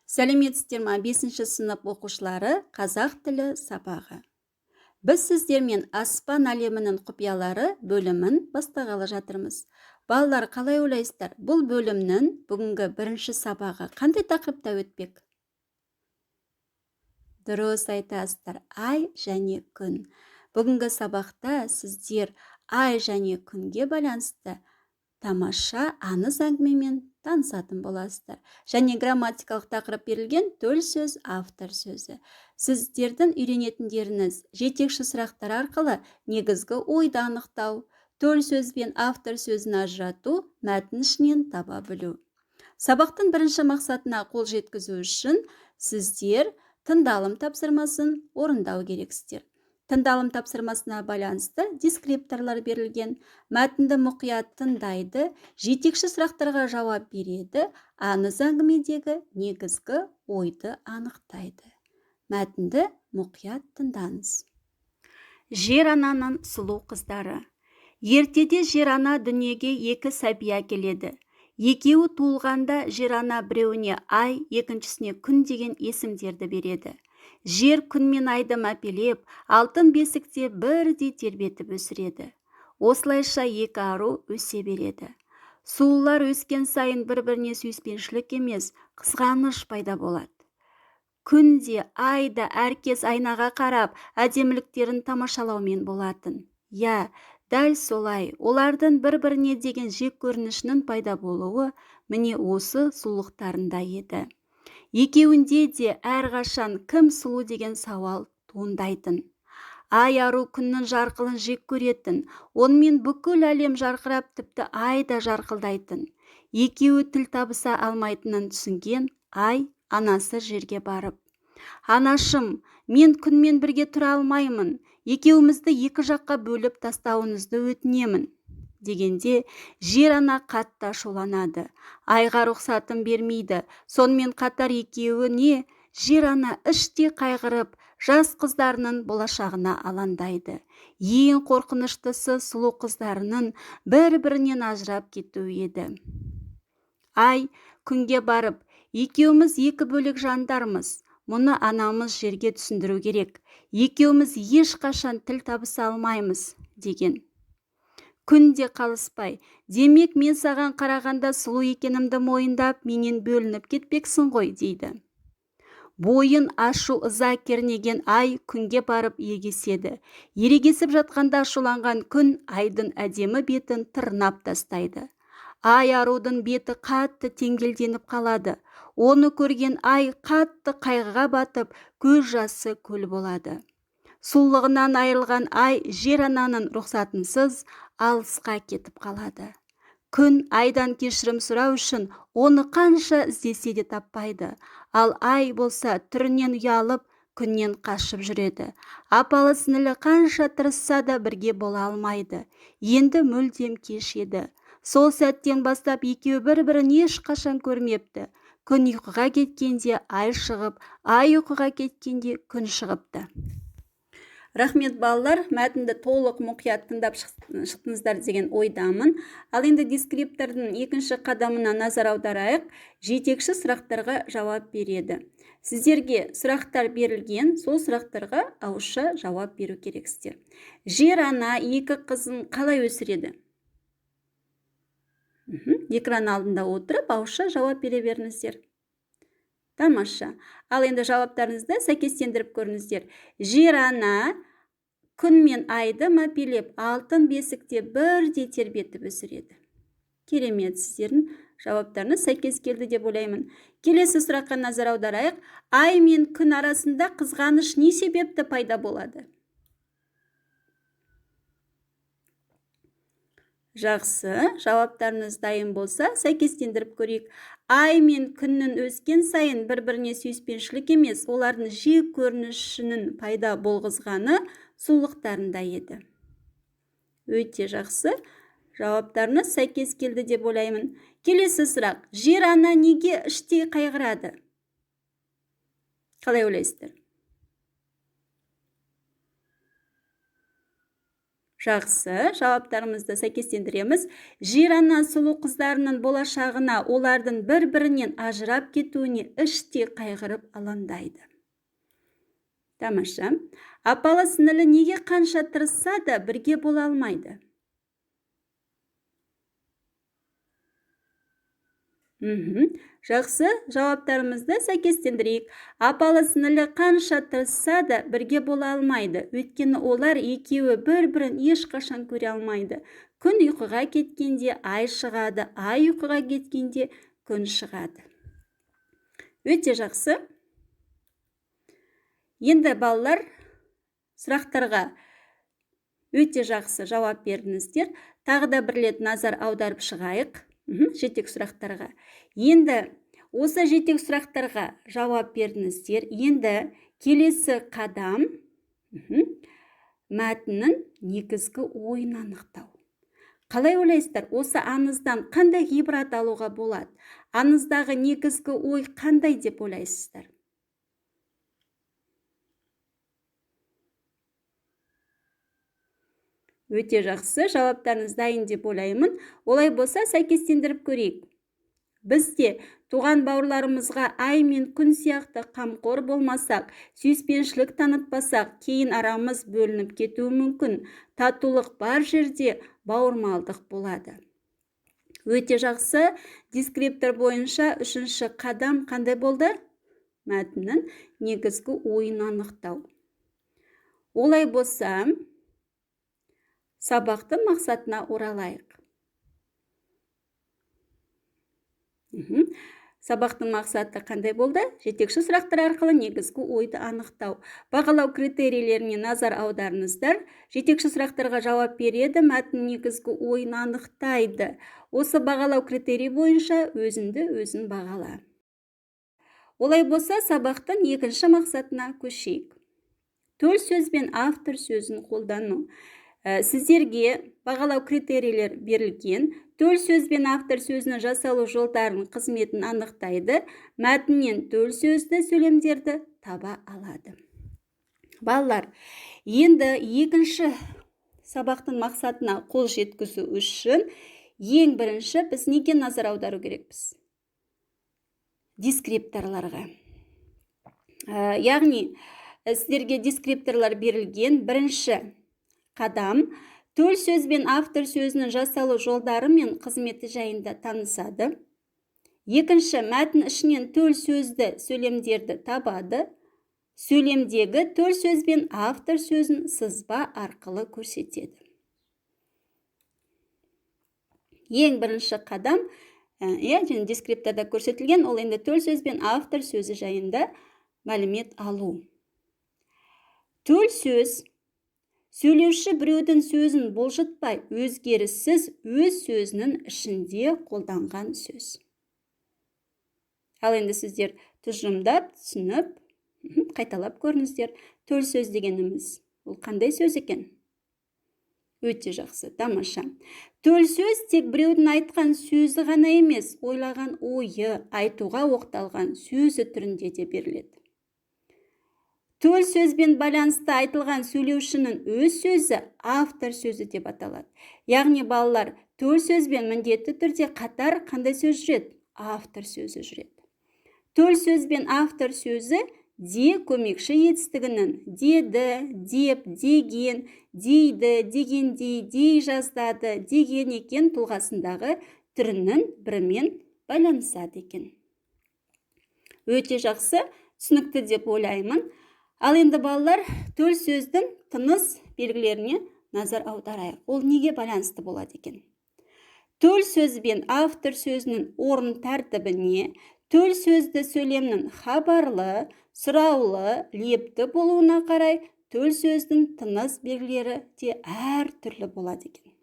Сәлеметсіздер ме, 5-ші сынып оқушылары, қазақ тілі сабағы. Біз сіздермен аспан әлемінің құпиялары бөлімін бастағалы жатырмыз. Балалар, қалай ойлайсыздар, бұл бөлімнің бүгінгі бірінші сабағы қандай тақырыпта өтпек? Дұрыс айтасыздар, ай және күн. Бүгінгі сабақта сіздер ай және күнге байланысты тамаша аңыз әңгімемен танысатын боласыздар. Және грамматикалық тақырып берілген төл сөз, автор сөзі. Сіздердің үйренетіндеріңіз жетекші сұрақтар арқылы негізгі ойды анықтау, төл сөз бен автор сөзін ажырату, мәтін ішінен таба білу. Сабақтың бірінші мақсатына қол жеткізу үшін сіздер тыңдалым тапсырмасын орындау керексіздер. Тыңдалым тапсырмасына байланысты дескрипторлар берілген. Мәтінді мұқият тыңдайды, жетекші сұрақтарға жауап береді, аңыз әңгімедегі негізгі ойды анықтайды. Мәтінді мұқият тыңдаңыз. Жер ананың сұлу қыздары. Ертеде жер ана дүниеге екі сәби әкеледі. Екеуі туылғанда жер ана біреуіне ай, екіншісіне күн деген есімдерді береді. Жер күн мен айды мәпелеп, алтын бесікте бірдей тербетіп өсіреді. Осылайша екі ару өсе береді. Сұлулар өскен сайын бір-біріне сүйіспеншілік емес, қызғаныш пайда болады. Күн де, ай да әркез айнаға қарап, әдеміліктерін тамашалаумен болатын. Я, дәл солай, олардың бір-біріне деген жек көрінішінің пайда болуы міне осы сұлулықтарында еді. Екеуінде де әрқашан кім сұлу деген сауал туындайтын. Ай ару күннің жарқылын жек көретін, онымен бүкіл әлем жарқырап, тіпті ай да жарқылдайтын. Екеуі тіл табыса алмайтынын түсінген ай анасы жерге барып, «Анашым, мен күнмен бірге тұра алмаймын, екеумізді екі жаққа бөліп тастауыңызды өтінемін» дегенде жер ана қатты ашуланады. Айға рұқсатын бермейді. Сонымен қатар екеуіне жер ана іштей қайғырып, жас қыздарының болашағына алаңдайды. Ең қорқыныштысы сұлу қыздарының бір-бірінен ажырап кетуі еді. Ай күнге барып, «Екеуміз екі бөлек жандармыз. Мұны анамыз жерге түсіндіру керек. Екеуміз ешқашан тіл табыса алмаймыз» деген. Күн де қалыспай, «Демек, мен саған қарағанда сұлу екенімді мойындап, менен бөлініп кетпексің ғой» дейді. Бойын ашу ыза кернеген ай күнге барып егеседі. Ерегесіп жатқанда ашуланған күн айдың әдемі бетін тырнап тастайды. Ай арудың беті қатты теңгелденіп қалады. Оны көрген ай қатты қайғыға батып, көз жасы көл болады. Сұлулығынан айырылған ай жер ананың рұқсатынсыз алысқа кетіп қалады. Күн айдан кешірім сұрау үшін оны қанша іздесе де таппайды. Ал ай болса түрінен ұялып, күннен қашып жүреді. Апалы сіңілі қанша тырысса да бірге бола алмайды. Енді мүлдем кеш еді. Сол сәттен бастап екеуі бір-бірін ешқашан көрмепті. Күн ұйқыға кеткенде ай шығып, ай ұйқыға кеткенде күн шығыпты. Рахмет, балалар, мәтінді толық мұқият тыңдап шықтыңыздар деген ойдамын. Ал енді дескриптордың екінші қадамына назар аударайық. Жетекші сұрақтарға жауап береді. Сіздерге сұрақтар берілген, сол сұрақтарға ауызша жауап беру керексіздер. Жер ана екі қызын қалай өсіреді? Экран алдында отырып ауызша жауап бере беріңіздер. Тамаша. Ал енді жауаптарыңызды сәйкестендіріп көріңіздер. Жер ана күн мен айды мәпелеп, алтын бесікте бірдей тербетіп өсіреді. Керемет, сіздердің жауаптарыңыз сәйкес келді деп ойлаймын. Келесі сұраққа назар аударайық. Ай мен күн арасында қызғаныш не себепті пайда болады? Жақсы, жауаптарыңыз дайын болса, сәйкестендіріп көрейік. Ай мен күннің өскен сайын бір-біріне сүйіспеншілік емес, олардың жек көрінішінің пайда болғызғаны сұлулықтарында еді. Өте жақсы, жауаптарыңыз сәйкес келді деп ойлаймын. Келесі сұрақ. Жер ана неге іштей қайғырады? Қалай ойлайсыздар? Жақсы, жауаптарымызды сәйкестендіреміз. Жер ана сұлу қыздарының болашағына, олардың бір-бірінен ажырап кетуіне іштей қайғырып алаңдайды. Тамаша. Апалы сіңілі неге қанша тырысса да бірге бола алмайды? Жақсы, жауаптарымызды сәйкестендірейік. Апалы сіңілі қанша тырысса да бірге бола алмайды. Өйткені олар екеуі бір-бірін ешқашан көре алмайды. Күн ұйқыға кеткенде ай шығады, ай ұйқыға кеткенде күн шығады. Өте жақсы. Енді балалар, сұрақтарға өте жақсы жауап бердіңіздер. Тағы да бір рет назар аударып шығайық. Жетек сұрақтарға. Енді осы жетек сұрақтарға жауап бердіңіздер. Енді келесі қадам, мәтіннің негізгі ойын анықтау. Қалай ойлайсыздар, осы аңыздан қандай ғибрат алуға болады? Аңыздағы негізгі ой қандай деп ойлайсыздар? Өте жақсы, жауаптарыңыз дайын деп ойлаймын. Олай болса, сәйкестендіріп көрейік. Біз де туған бауырларымызға ай мен күн сияқты қамқор болмасақ, сүйіспеншілік танытпасақ, кейін арамыз бөлініп кетуі мүмкін. Татулық бар жерде бауырмалдық болады. Өте жақсы. Дескриптор бойынша үшінші қадам қандай болды? Мәтіннің негізгі ойын анықтау. Олай болса, сабақтың мақсатына оралайық. Сабақтың мақсаты қандай болды? Жетекші сұрақтар арқылы негізгі ойды анықтау. Бағалау критерийлеріне назар аударыңыздар. Жетекші сұрақтарға жауап береді, мәтін негізгі ойын анықтайды. Осы бағалау критерий бойынша өзіңді өзің бағала. Олай болса, сабақтың екінші мақсатына көшейік. Төл сөз бен автор сөзін қолдану. Сіздерге бағалау критерийлер берілген. Төл сөз бен автор сөзінің жасалу жолдарын, қызметін анықтайды. Мәтіннен төл сөзді, сөйлемдерді таба алады. Балалар, енді екінші сабақтың мақсатына қол жеткізу үшін ең бірінші біз неге назар аудару керекпіз? Дескрипторларға. Яғни, сіздерге дескрипторлар берілген. Бірінші қадам төл сөз бен автор сөзінің жасалу жолдары мен қызметі жайында танысады. Екінші, мәтін ішінен төл сөзді, сөйлемдерді табады. Сөйлемдегі төл сөз бен автор сөзін сызба арқылы көрсетеді. Ең бірінші қадам, және дескрипторда көрсетілген, ол енді төл сөз бен автор сөзі жайында мәлімет алу. Төл сөз сөйлеуші біреудің сөзін бұлжытпай, өзгеріссіз өз сөзінің ішінде қолданған сөз. Ал енді сіздер тұжырымдап, түсініп, қайталап көріңіздер. Төл сөз дегеніміз ол қандай сөз екен? Өте жақсы, тамаша. Төл сөз тек біреудің айтқан сөзі ғана емес, ойлаған ойы, айтуға оқталған сөзі түрінде де беріледі. Төл сөзбен байланысты айтылған сөйлеушінің өз сөзі автор сөзі деп аталады. Яғни балалар, төл сөзбен міндетті түрде қатар қандай сөз жүреді? Автор сөзі жүреді. Төл сөзбен автор сөзі де көмекші етістігінің деді, деп, деген, дейді, дегендей, дей жаздады, деген екен тұлғасындағы түрінің бірімен байланысады екен. Өте жақсы, түсінікті деп ойлаймын. Ал енді балалар, төл сөздің тыныс белгілеріне назар аударайық. Ол неге байланысты болады екен? Төл сөз бен автор сөзінің орын тәртібіне, төл сөзді сөйлемнің хабарлы, сұраулы, лепті болуына қарай төл сөздің тыныс белгілері де әртүрлі болады екен.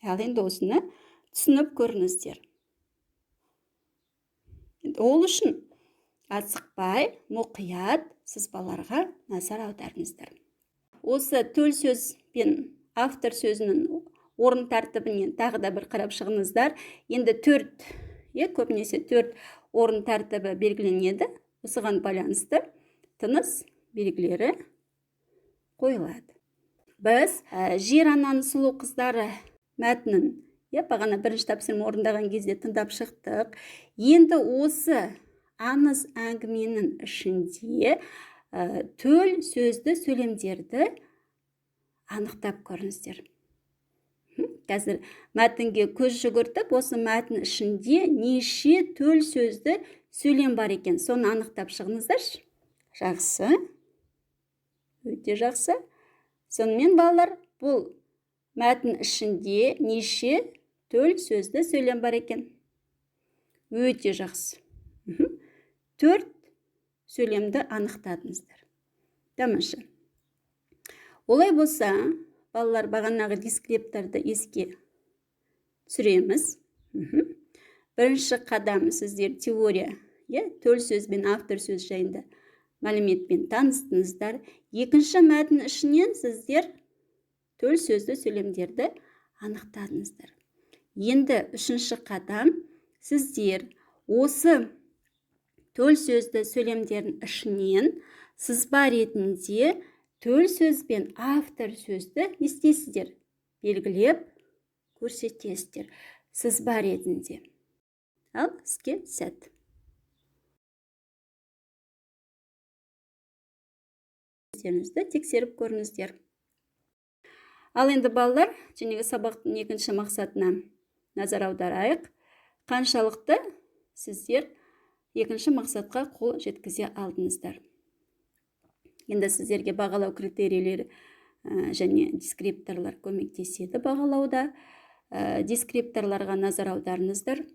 Ал енді осыны түсініп көріңіздер. Енді ол үшін асықпай, мұқият сызбаларға назар аударыңыздар. Осы төл сөз бен автор сөзінің орын тәртібінен тағы да бір қарап шығыңыздар. Енді төрт, көбінесе төрт орын тәртібі белгіленеді. Осыған байланысты тыныс белгілері қойылады. Біз «Жер ананың сұлу қыздары» мәтінін, иә, бағана бірінші тапсырма орындаған кезде тыңдап шықтық. Енді осы аңыз әңгіменің ішінде төл сөзді сөйлемдерді анықтап көріңіздер. Қазір мәтінге көз жүгіртіп, осы мәтін ішінде неше төл сөзді сөйлем бар екен, соны анықтап шығыңыздаршы. Жақсы, өте жақсы. Сонымен, балалар, бұл мәтін ішінде неше төл сөзді сөйлем бар екен? Өте жақсы. 4 сөйлемді анықтадыңыздар. Тамаша. Олай болса, балалар, бағанағы дескрипторды еске түсіреміз. Бірінші қадам: сіздер теория, иә, төл сөз бен автор сөз жайында мәліметпен таныстыңыздар. Екінші, мәтін ішінен сіздер төл сөзді сөйлемдерді анықтадыңыздар. Енді үшінші қадам: сіздер осы төл сөзді сөйлемдердің ішінен сызба ретінде төл сөз бен автор сөзді не істейсіздер? Белгілеп көрсетесіздер сызба ретінде. Ал іске сәт! Өздеріңізді тексеріп көріңіздер. Ал енді, балалар, жаңағы сабақтың екінші мақсатына назар аударайық. Қаншалықты сіздер екінші мақсатқа қол жеткізе алдыңыздар? Енді сіздерге бағалау критерийлері және дескрипторлар көмектеседі бағалауда. Дескрипторларға назар аударыңыздар.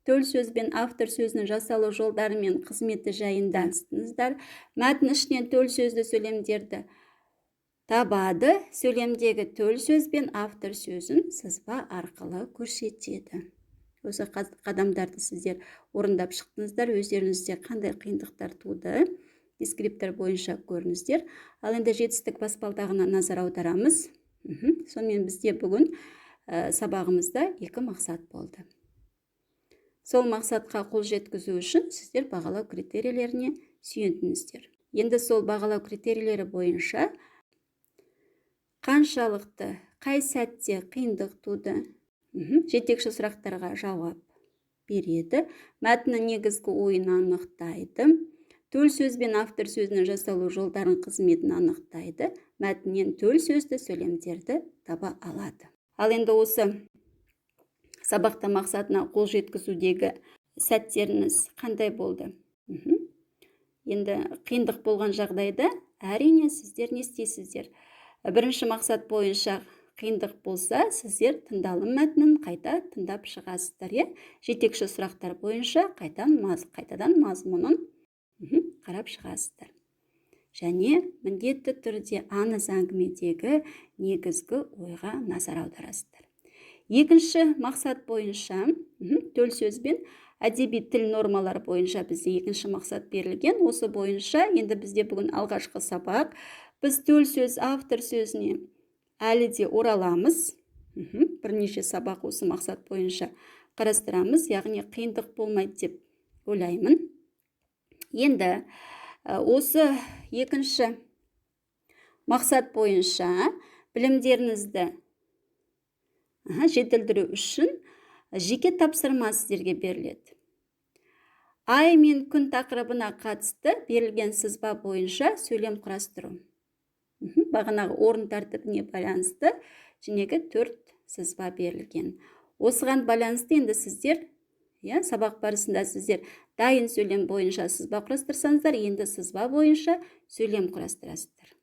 Төл сөз бен автор сөзінің жасалу жолдары мен қызметі жайында таныстыңыздар. Мәтін ішінен төл сөзді сөйлемдерді табады. Сөйлемдегі төл сөз бен автор сөзін сызба арқылы көрсетеді. Осы қадамдарды сіздер орындап шықтыңыздар. Өздеріңізде қандай қиындықтар туды? Дескриптор бойынша көріңіздер. Ал енді жетістік баспалдағына назар аударамыз. Сонымен, бізде бүгін сабағымызда екі мақсат болды. Сол мақсатқа қол жеткізу үшін сіздер бағалау критерийлеріне сүйендіңіздер. Енді сол бағалау критерийлері бойынша қаншалықты, қай сәтте қиындық туды, жетекші сұрақтарға жауап береді, мәтіннің негізгі ойын анықтайды, төл сөз бен автор сөзінің жасалу жолдарын, қызметін анықтайды, мәтіннен төл сөзді сөйлемдерді таба алады. Ал енді осы сабақта мақсатына қол жеткізудегі сәттеріңіз қандай болды? Енді қиындық болған жағдайда, әрине, сіздер не істейсіздер? Бірінші мақсат бойынша қиындық болса, сіздер тыңдалым мәтінін қайта тыңдап шығасыздар, иә, жетекші сұрақтар бойынша қайтадан мазмұнын қарап шығасыздар және міндетті түрде аңыз әңгімедегі негізгі ойға назар аударасыздар. Екінші мақсат бойынша, төл сөз бен әдеби тіл нормалары бойынша бізде екінші мақсат берілген. Осы бойынша енді бізде бүгін алғашқы сабақ. Біз төл сөз, автор сөзіне әлі де ораламыз. Бірнеше сабақ осы мақсат бойынша қарастырамыз, яғни қиындық болмайды деп ойлаймын. Енді осы екінші мақсат бойынша білімдеріңізді жетілдіру үшін жеке тапсырма сіздерге беріледі. Ай мен күн тақырыбына қатысты берілген сызба бойынша сөйлем құрастыру. Бағанағы орын тәртібіне байланысты жәнегі 4 сызба берілген. Осыған байланысты енді сіздер, иә, сабақ барысында сіздер дайын сөйлем бойынша сызба құрастырсаңыздар, енді сызба бойынша сөйлем құрастырасыздар.